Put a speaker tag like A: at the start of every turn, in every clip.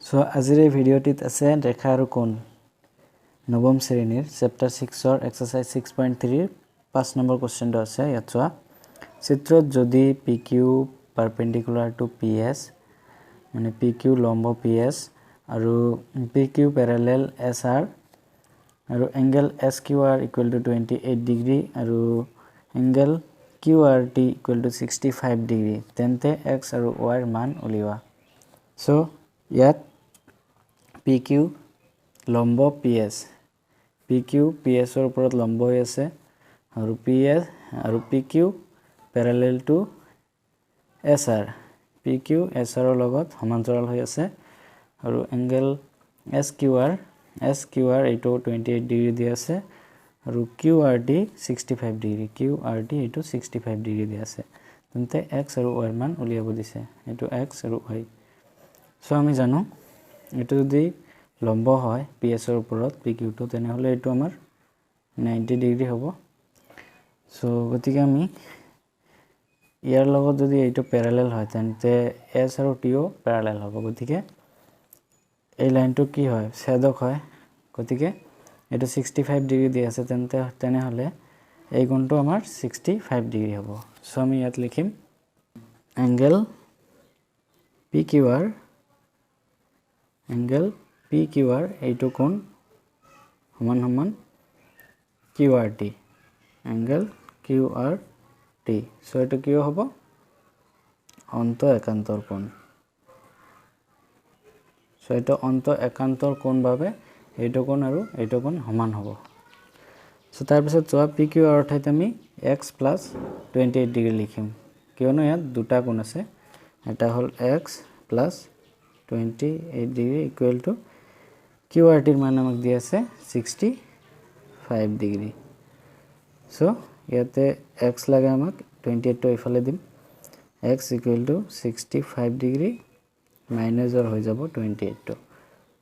A: চ' আজিৰ এই ভিডিঅ'টিত আছে ৰেখা আৰু কোণ, নৱম শ্ৰেণীৰ চেপ্টাৰ 6ৰ এক্সাৰচাইজ 6.3ৰ 5 নম্বৰ কুৱেশ্যনটো আছে। ইয়াত চোৱা, চিত্ৰত যদি PQ perpendicular to PS, মানে পি কিউ লম্ব পি এছ আৰু PQ parallel SR আৰু angle SQR equal to 28 degree আৰু angle QRT equal to 65 degree, তেন্তে এক্স আৰু ৱাইৰ মান উলিওৱা। চ' ইয়াত পি কিউ লম্ব P S, P Q P এছৰ ওপৰত লম্ব হৈ আছে আৰু পি এছ আৰু PQ parallel to SR, PQ S আৰৰ লগত সমান্তৰাল হৈ আছে আৰু angle S Q R, SQR এইটো 28 ডিগ্ৰী দিয়া আছে আৰু QRT 65 degree, QRT এইটো 65 ডিগ্ৰী দিয়া আছে। তেন্তে এক্স আৰু ৱাইৰ মান উলিয়াব দিছে, এইটো এক্স আৰু ৱাই। চ' আমি জানো, এইটো যদি লম্ব হয় পি এছৰ ওপৰত পি কিউটো, তেনেহ'লে এইটো আমাৰ 90 ডিগ্ৰী হ'ব। চ' গতিকে আমি ইয়াৰ লগত যদি এইটো পেৰালেল হয়, তেন্তে এছ আৰু টিও পেৰালেল হ'ব। গতিকে এই লাইনটো কি হয়? ছেদক হয়। গতিকে এইটো 65 ডিগ্ৰী দি আছে, তেন্তে তেনেহ'লে এই কোণটো আমাৰ 65 ডিগ্ৰী হ'ব। চ' আমি ইয়াত লিখিম angle PQR, angle PQR এইটো কোণ সমান সমান QRT, angle QRT। So এইটো কিয় হ'ব? অন্ত একান্তৰ কোণ। চ' এইটো অন্ত একান্তৰ কোণ বাবে এইটো কোণ আৰু এইটো কোণ সমান হ'ব। চ' তাৰপিছত চোৱা, পি কিউ আৰৰ ঠাইত আমি x plus 28 degree লিখিম, কিয়নো ইয়াত দুটা কোণ আছে। এটা হ'ল x plus 28 degree equal to QR টিৰ মান আমাক দি আছে 65 ডিগ্ৰী। চ' ইয়াতে এক্স লাগে আমাক, 28টো এইফালে দিম, x equal to 65 degree মাইনাছৰ হৈ যাব 28টো,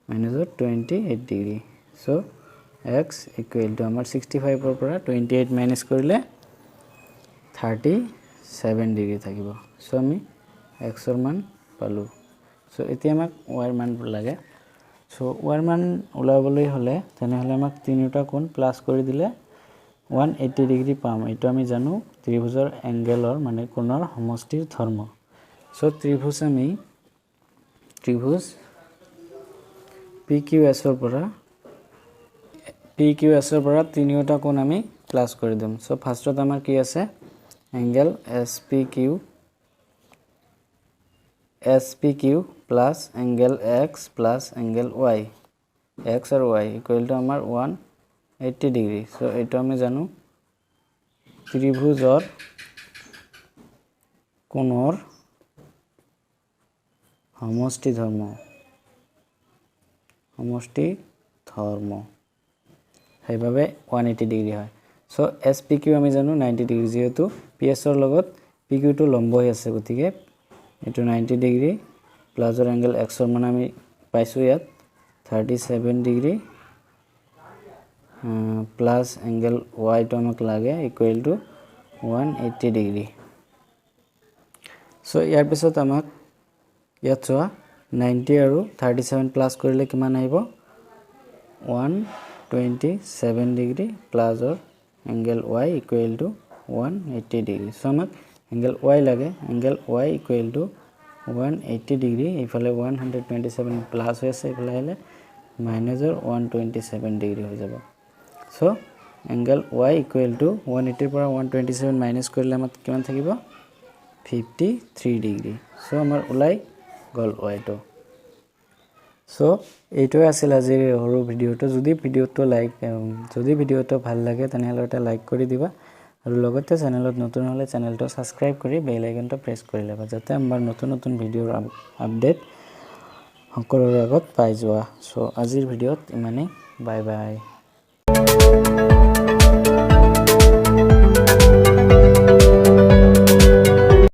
A: মাইনাছৰ 28 degree. So x equal to আমাৰ 65ৰ পৰা 28 মাইনাছ কৰিলে 37 ডিগ্ৰী থাকিব। চ' আমি এক্সৰ মান পালোঁ। চ' এতিয়া আমাক ৱাইৰ মান লাগে। চ' ৱাইৰ মান ওলাবলৈ হ'লে তেনেহ'লে আমাক তিনিওটা কোণ প্লাছ কৰি দিলে 180 ডিগ্ৰী পাম। এইটো আমি জানো, ত্ৰিভুজৰ এংগেলৰ মানে কোণৰ সমষ্টিৰ ধৰ্ম। চ' ত্ৰিভুজ আমি ত্ৰিভুজ পি কিউ এছৰ পৰা, পি কিউ এছৰ পৰা তিনিওটা কোণ আমি প্লাছ কৰি দিম। চ' ফাৰ্ষ্টত আমাৰ কি আছে? Angle SPQ, SPQ plus angle X plus angle Y, x আৰু ৱাই ইকুৱেল টু আমাৰ 180 ডিগ্ৰী। চ' এইটো আমি জানো, ত্ৰিভুজৰ কোণৰ সমষ্টি ধৰ্ম, সমষ্টি ধৰ্ম, সেইবাবে 180 ডিগ্ৰী হয়। চ' এছ পি কিউ আমি জানো 90 ডিগ্ৰী, যিহেতু পি এছৰ লগত পি কিউটো লম্ব হৈ আছে। গতিকে এইটো 90 ডিগ্ৰী প্লাছৰ এংগেল এক্সৰ মান আমি পাইছোঁ ইয়াত 37 ডিগ্ৰী প্লাছ এংগেল ৱাইটো আমাক লাগে equal to 180 degree। So ইয়াৰ পিছত আমাক ইয়াত চোৱা, 90 আৰু 37 প্লাছ কৰিলে কিমান আহিব? 127 ডিগ্ৰী প্লাছৰ angle Y equal to 180 degree। So আমাক এংগেল ৱাই লাগে। Angle Y equal to 180 degree, এইফালে 127 প্লাছ হৈ আছে, এইফালে আহিলে মাইনাছৰ 127 ডিগ্ৰী হৈ যাব। So angle Y equal to 180ৰ পৰা 127 মাইনাছ কৰিলে আমাক কিমান থাকিব? 53 ডিগ্ৰী। চ' আমাৰ ওলাই গ'ল ৱাইটো। চ' এইটোৱে আছিল আজিৰ সৰু ভিডিঅ'টো। যদি ভিডিঅ'টো ভাল লাগে, তেনেহ'লে এটা লাইক কৰি দিবা আৰু লগতে চেনেলত নতুন হ'লে চেনেলটো ছাবস্ক্ৰাইব কৰি বেল আইকনটো প্ৰেছ কৰি ল'বা, যাতে আমাৰ নতুন নতুন ভিডিঅ'ৰ আপডেট সকলোৰে আগত পাই যোৱা। চ' আজিৰ ভিডিঅ'ত ইমানেই। Bye bye.